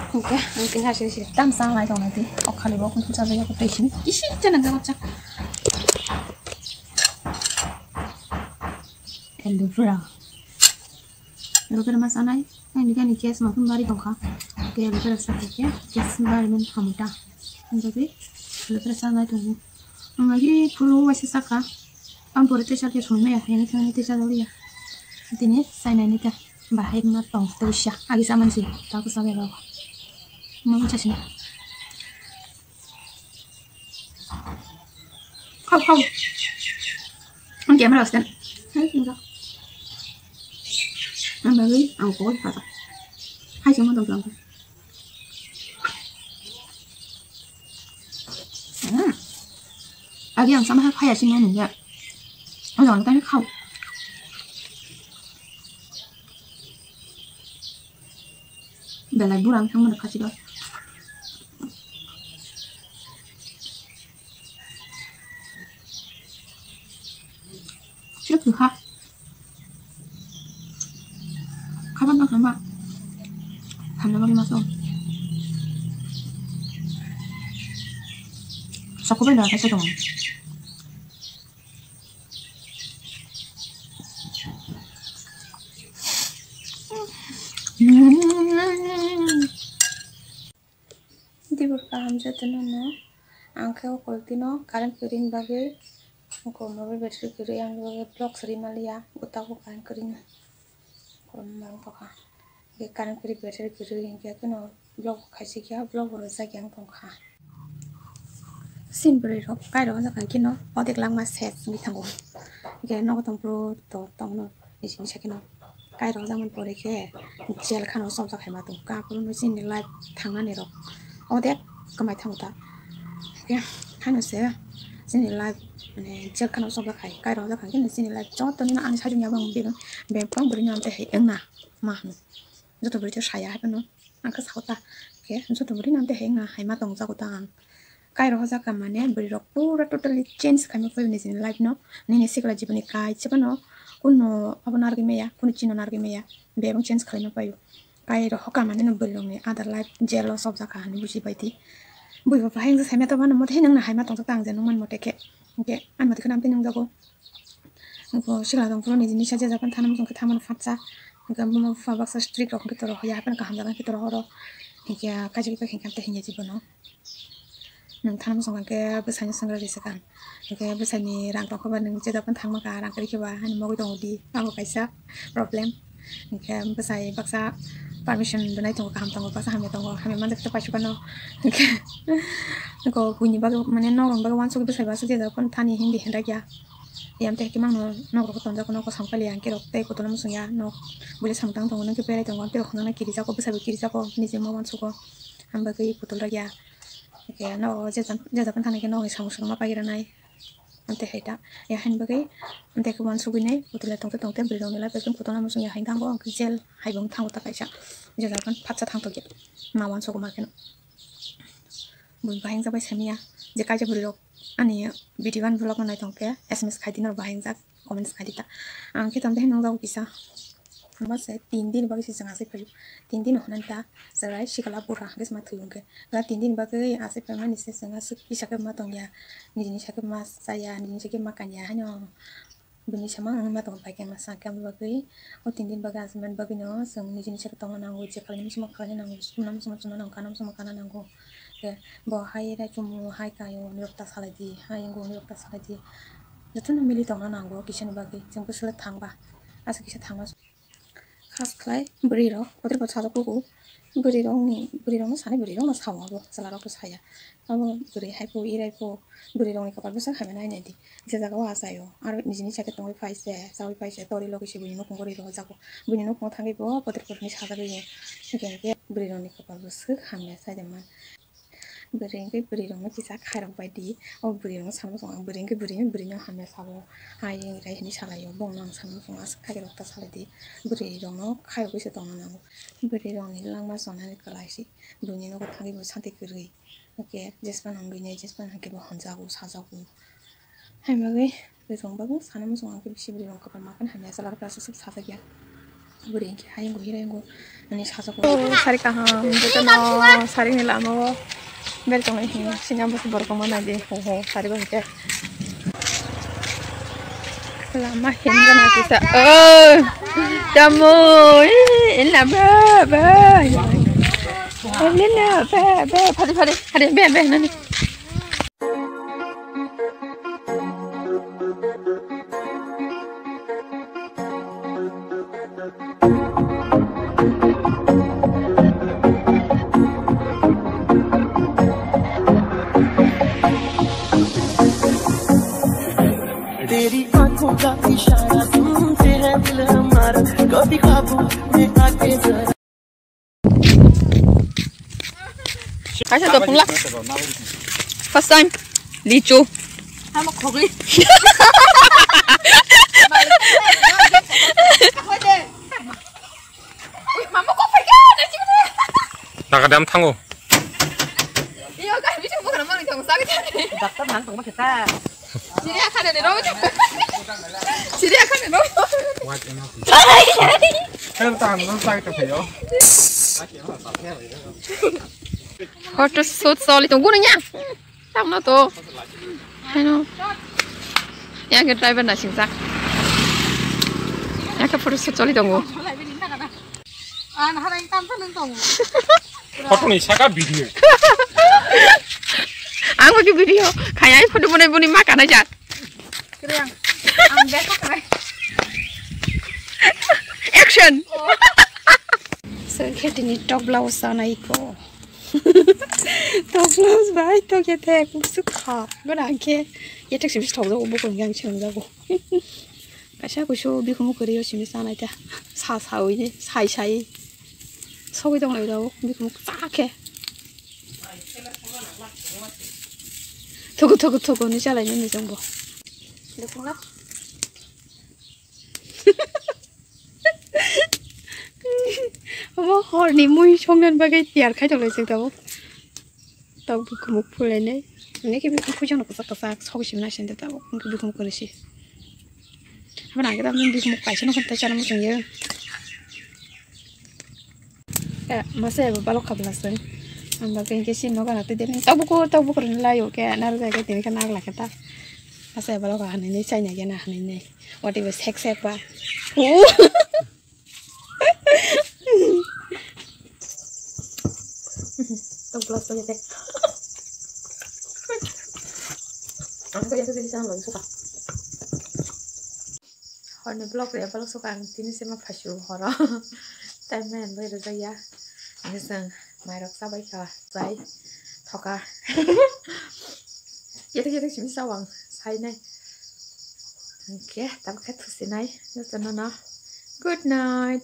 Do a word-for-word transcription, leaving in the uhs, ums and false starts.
Oke, ang tini asli sih tam sang lai tong nanti. Okhali bo kun puja baya ko tei sini. Isi chana gawat chak. Aloe vera. Aloe vera ma sanai. Ani gani gas ma kun bari tongkha. Oke, aloe vera sa ke gas bari men hamuta. Ang jadi aloe vera sanai tong. Ang lagi puru waisa saka. Ang pura tesa ke sung maya, yang itu yang tesa doli ya. Tini sai nai nita. Bahai ma tong tesa. Agi saman si. Tahu sabe ba. Mau casi. Khau khau. Ang camera astan. Hai, enggak. Ang bagi, ang koi kata. Hai, semua tong tong. Hmm. Agi ang sama hai phaya sini nungya. Ang jangan tanya kau. Belai burang thang mana khachilo. Sik ha. Khabar na khamba. Khamba bagi masuk. Sokko bai na kaisa dong. Dibor kaham jotono no. Ang khe o koi dino current kwrwini bagwi, ko mobile battery kwrwi, ang bagwi vlog sari maliya, o tago current kwrwini. Ko mang tokha. Hwnkhe current kwrwi battery kwrwi hwnkhe kheno vlog khaisik ya, vlog bo rwjak ya wng tongkha. Sin bwrwi rok kai rok wngjakha kheno odek langma ses wngwi thango. Hwnkhe nogo tong phuru to tongno nini sakeno kai rok wngjakmani pore khe jail khano chopjak hai ma tong kha, aphuru no chini life thangnani rok odek kwmai thango ta. Hwnkhe haino se chini life mane jail khano chopjak hai kai rok wngjakha kheno chini life joto nini ani sajwk ya bang bebak bebak bwrwi no amte hai wngna ma hwnwi. Joto bwrwi to saya hai phano ang khe sao ta. Khe joto bwrwi no amte hai wngna hai ma tongjago ta ang. Kai rok hojakha mane bwrwi rok pura totally change khaima phaio nijini life no. Nini sikla jiboni kaisa phano kuno abo narwgwi maya, kuno chino narwgwi maya, bebak change khlaima phaio. Kai rok hoka mane no bwrwi rokni other life jail o chopjakha hinwi buji bai di. Bui bo bahai wngsa saimaya to mano mote hinwi wngna hai ma tongjak ta ang je nukmani mote khe. Hwnkhe ani mote kheno amtwi nungjago. Nokho sikla tong phuru nijini sa jajak phano thana muchung khe thangmani phatsa. Hwnkhe buma bupha baksa strict rok hwnkhe toro ya haphano kaham jaga hwnkhe toro horo. Hwnkhe kaisa khe hwnkhe amtwi hinya jibono. Nwng thana muchung khe bwsaino swngra risa kha. Hwnkhe bwsaini rang tong khe ba nwng jajak phano thangma kha rang kwrwi khe ba hani mogwi tongo di. Abo kaisa problem. Hwnkhe bwsai baksa permission rwnai tongo, kaham tongo, baksa hamya tongo, hamya manjak khe paisuk ano. Hwnkhe buini bagwi mane nok rokni bagwi uansukgwi bwsai bo aswk jajak phano thani hindi hinjakya. Yam tei hwnkhe mangno nok rok tonjak phano kosong pailiya hwnkhe rok tei kotolo muchungya nok buila samung tang tongo, nwng khe berai tongo, tei rok hwnjaknai kirijago, bwsai bo kirijago, nijima uansugo, ang bagwi kotol rwkya. Hwnkhe nogo jajak phano thani khe nokni samung swrwngma paigwi rwnai. Amtwi hai ta, ya haini bagwi amtwi khe uansugwi nai kotolo tongte tongte bwrwi rokni life ekdom kotolma muchungya hai thango, hwnkhe jail hai bo wng thango ta kaisa, jajak phano phatsa thang tokya, ma uansugo ma kheno. Buini bahai wngjakbai saimanya je kaisa bwrwi rok ani video ani vlog no naitong khe S M S khai di norok bahai wngjak comments khai di ta. Ang khe tongde hinwi nukjago kisa. Hwnba se tin din bagwi se chwng achai phaio. Tin din hwnani ta chwrai sikla bura hwnkhe se ma thwi hwnkhe. Gra tin din bagwi achai phaimani se chwng aswk kisa khe ma tongya. Nijini sakhe ma chaya, nijini sakhe ma kanya haino. Bini sama wngwi ma tongo bai khe masa khe abo bagwi o tin din bagwi achaimani bagwino chwng nijini sakhe tongna nango, je khlainani muchungma khlaina nango, sumna muchungma sumna nango, kana muchungma kana nango. Khe bo hai rai chumu hai kaio hinwi rok ta salai di, hai wngo hinwi rok ta salai di. Jotono mili tongna nango kisani bagwi chwng bwswk thangba aswk kisa thangma. Khas khlai bwrwi rok kotor kotor sajak kuku bwrwi rokni bwrwi rokno sanai bwrwi rokno sao abo chwla rokno saya. Abo bwrwi hai phu irai phu bwrwi rokni kwpal bwswk hamya nai nai di. Je jaga o achai o aro nijini sakhe tongwi phai se chawi phai se tori logi se buini nukhungo ri rw jago. Buini nukhungo thangwi bo potor potor ni sajagwi o. Hwnkhe hwnkhe bwrwi rokni kwpal bwswk hamya sai de man. Bwrwi hwnkhe bwrwi rokno kisa khairok bai di. O bwrwi rokno sanwi song ang bwrwi hwnkhe bwrwi bwrwi no hamya sabo. Hai rai hinwi salai o bongno ang sanwi song aswk khairok ta salai di. Bwrwi rokno khairok bai se tongna nango. Bwrwi rokni langma chonani kwlai se buini nogo thangwi bo santi kwrwi. Hwnkhe jesphano wngwi nai jesphano hwnkhe bo honjago sajago. Hai bagwi bwrwi rok bagwi sana muchung ang khe bisi bwrwi rok kwbangma khe hamya chwla rok aswk sajak ya. Bwrwi hinkhe hayung bo hirai wngkha. Ani sajak o sari kaham, jotono sari ni lama o bel tongo, sini amo se borok ma nai di, ho ho, sari bai khe. Lama himjana kisa, oh, tamo, eh, ela ba, ba, ela ba, ba, phari, phari, phari, be, be, nani. तेरी आंखों का इशारा सुनते हैं दिल हमारा, कभी ख्वाबों में आके जरा। Kaisa topung la. First time. Lichu. Tamo khogwi. Mama kok phaikha, na chibide. Nagadam thango. Iyo, ka bisu bukan mana yang sakit. Dokter nang tong kita. Sini akan ada dong. Sini akan ada dong. Kan tang nang sakit apa yo? Photo shoot soli tong gunung ya. Tamo to. Haino. Yang ke driver na singsa. Yang ke photo shoot soli tong. Photo ni saka video. Ang bagi video. Kaya photo bone bone ma kana jat. Kriang. Ang beko kre. Action. So, khe tini tok blouse sanai ko. Tok blouse bai tok ya te kusuk kha. Gona ang khe ya tek sibis thok jago, bukun yang chang jago. Kaisa kusu bikhumu kwrwi o simi sanai ta. Sa sawi ni, sai sai. Sogwi tong lai rao bikhumu cha khe. Thugu, thugu, thugu ni chalai ni jongbo. Omo horni mui songna bagwi tiyar khai tong lai sing tabuk. Tok bikhumu phulainai. Nini khe bikhumu phuijak no kwchak kwchak sogwi simi naising tabuk. Wngkhe bikhumu kwrwi se. Abo nang khe tamni bikhumu kaisa no khe tei chana muchung ya. Eh, masa ebo balok kha bwlaswng. Ang bagwi hinkhe sini nogo na twi deni. Tok bukur, tok bukur hinwi laio khe, naro jai khe tini khe nagla khe ta. Masa ebo balok kha hinwi chaina khe na hinwi. Wati bo sek sek ba. Tok bwlaswng khe. Ang khe yakhe tini chang lagi suka. Horni vlog re vlog suka ang tini se ma phaisu horo. Time man bai rwjak ya. Ang se mairok chabai kha, chai thoka. Yetek yetek simi chao ang sai nai. Hingke tabuk khe thusi nai. Jotono no good night.